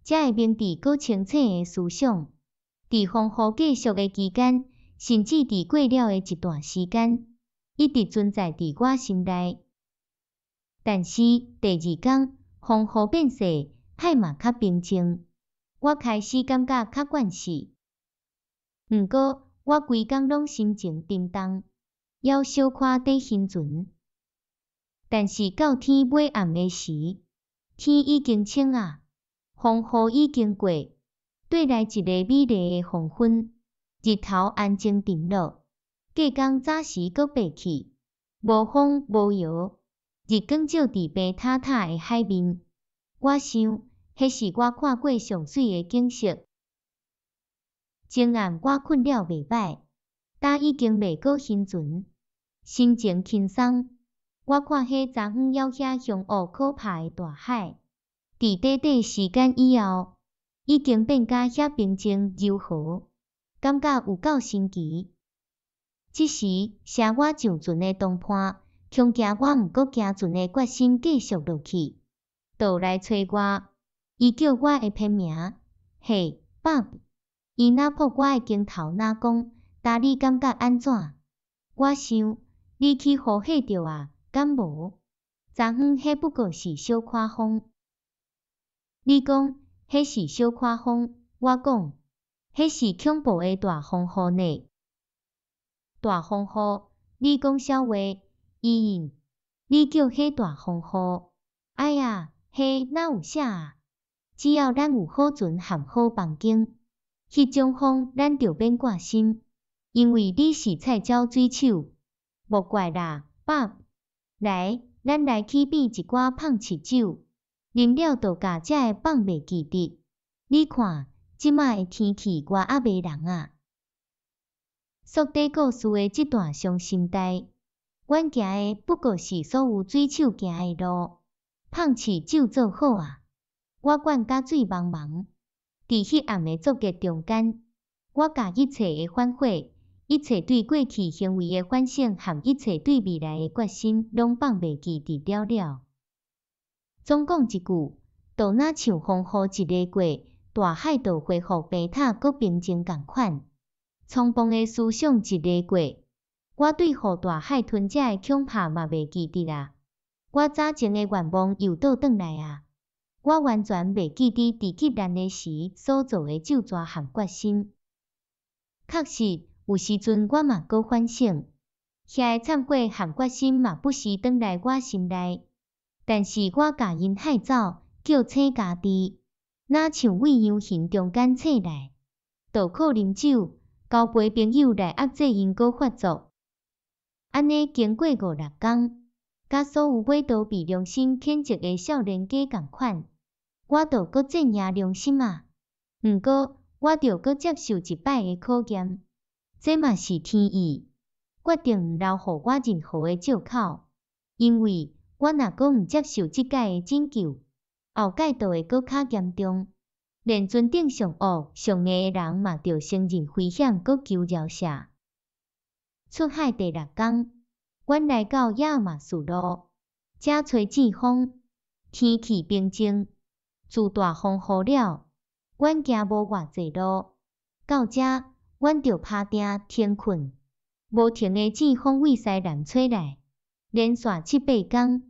才會明智閣清醒的思想。佇風雨繼續的期間，甚至佇過了的一段時間，一直存在佇我心內。但是第二工，風雨變細，海嘛較平靜，我開始感覺較慣勢。毋過，我規工攏心情沉重，猶小可佇興船。但是到天尾暗的時，天已經晴啊，風雨已經過，綴來一个美麗的黃昏，日頭安靜沉落，隔工早時閣白去，無風無搖，日光照佇平塔塔的海面。我想，彼是我看過上媠的景色。前暗我睏了袂䆀，今已經袂閣興船，心情輕鬆。我看彼昨昏猶遐凶惡可怕的大海，佇短短時間以後，已經變甲遐平靜柔和，感覺有夠神奇。這時，捎我上船的同伴，恐驚我毋閣行船的決心繼續落去，就來揣我。伊叫我的片名，嘿，Bob。伊若撲我的肩頭，若講，今你感覺按怎？我想，你去雨嚇著啊，敢無？昨昏彼不過是小可風。你講，彼是小可風，我講，彼是恐怖的大風雨呢。大風雨，你講痟話，伊應，你叫彼大風雨？哎呀，彼哪有啥啊？只要咱有好船和好房間，彼種風咱就免掛心，因為你是菜鳥水手，莫怪啦，爸。來，咱來去變一寡胖揤酒，啉了就共才會放袂記得。你看，這馬的天氣偌壓迷人啊！縮底故事的這段傷心代，阮行的不過是所有水手行的路，胖揤酒做好啊！我灌甲醉茫茫，佇彼暗的作業中間，我共一切的反悔，一切對過去行為的反省和一切對未來的決心，攏放袂記得了了。總講一句，就若像風雨一个過，大海就恢復平坦閣平靜仝款。衝動的思想一个過，我對予大海吞食的恐怕嘛袂記得啊。我早前的願望又倒轉來啊。我完全袂記得佇急難的時所做的咒詛和決心。確實，有時陣我嘛閣反省，遐个懺悔和決心嘛不時轉來我心內。但是我共𪜶害走，叫醒家己，若像對羊群中間醒來，就靠啉酒、交陪朋友來壓制𪜶閣發作。按呢經過五六工，佮所有欲逃避良心譴責的少年家仝款，我就閣戰贏良心啊！毋過，我著閣接受一擺的考驗，這嘛是天意，決定毋留予我任何的藉口，因為我若閣毋接受這擺的拯救，後擺就會閣較嚴重，連船頂上惡上硬的人嘛著承認危險閣求饒赦。出海第六工，阮來到亞馬遜路，遮吹正風，天氣平靜。自大風雨了，阮行無偌濟路，到遮，阮著拍碇停睏。無停的正風對西南吹來，連續七八工。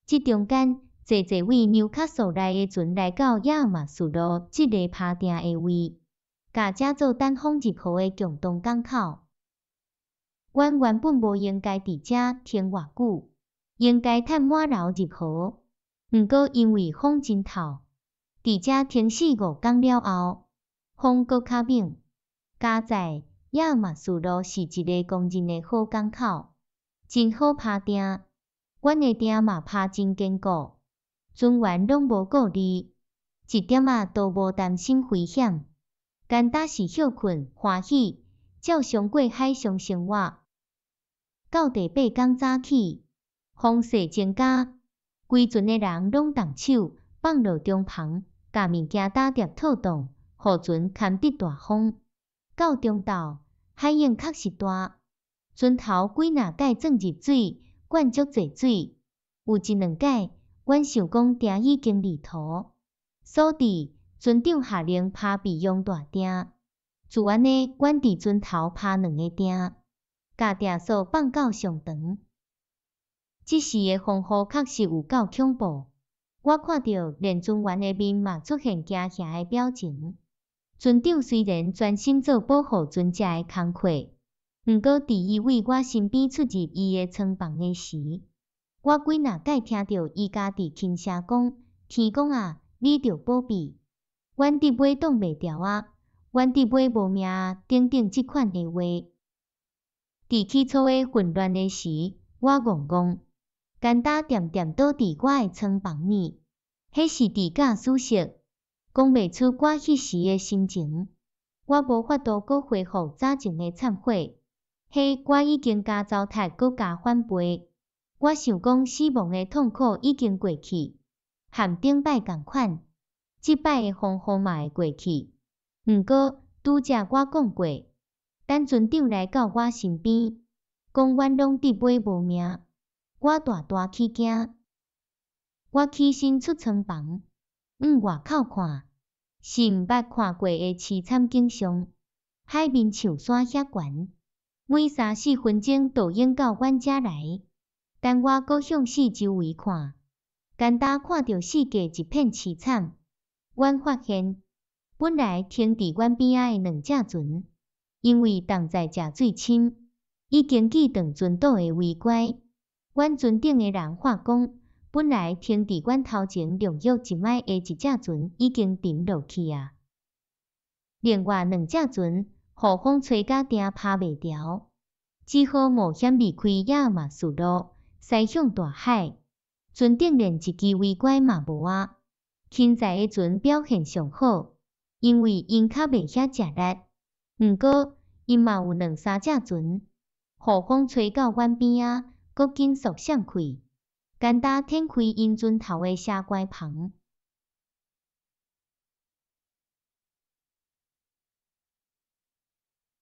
這中間，濟濟對紐卡素來的船來到亞馬遜路這个拍碇的位，共遮做等風入河的共同港口。阮原本無應該佇遮停偌久，應該趁滿流入河。毋過因為風真透，佇遮停四五工了後，風閣較猛。佳哉亞馬遜路是一个公認的好港口，真好拍碇。阮的碇嘛拍真堅固，船員攏無顧慮，一點仔都無擔心危險，干焦是歇睏歡喜，照常過海上生活。到第八工早起，風勢增加，規船的人攏動手放落帳篷，共物件搭疊妥當，予船堪得大風。到中晝，海湧確實大，船頭幾若擺鑽入水，灌足濟水。有一兩擺，阮想講碇已經離塗，所致船長下令拍備用大釘。就按呢，阮佇船頭拍兩个釘，共碇索放到上長。這時的風雨確實有夠恐怖，我看著連船員的面嘛出現驚嚇的表情。船長雖然專心做保護船隻的工課，毋過佇伊為我身邊出入伊的艙房的時，我幾若擺聽著伊家己輕聲講：天公啊，你著保庇，阮佇尾擋袂牢啊，阮佇尾無命啊，等等這款的話。佇起初的混亂的時，我戇戇，干焦恬恬倒佇我的艙房裡，彼是佇駕駛室，講袂出我彼時的心情。我無法度閣恢復早前的懺悔，彼我已經共糟蹋閣共反背。我想講死亡的痛苦已經過去，和頂擺仝款，這擺的風雨嘛會過去。毋過拄才我講過，等船長來到我身邊，講阮攏佇尾無命，我大大起驚。我起身出艙房，向外口看，是毋捌看過的淒慘景象。海面像山遐懸，每三四分鐘倒湧到阮遮來。等我閣向四周圍看，干焦看著世界一片淒慘。阮發現，本來停佇阮邊仔的兩隻船，因為同在食水深，已經記斷船島的違規。阮船頂的人話講，本來停佇阮頭前兩約一邁的一隻船已經沉落去啊。另外兩隻船，予風吹甲碇拍袂牢，只好冒險離開亞馬遜路，駛向大海。船頂連一支桅杆嘛無啊。輕載的船表現上好，因為𪜶較袂遐食力。毋過，𪜶嘛有兩三隻船，予風吹到阮邊仔，閣緊速閃開，干焦掀開𪜶船頭的斜關篷。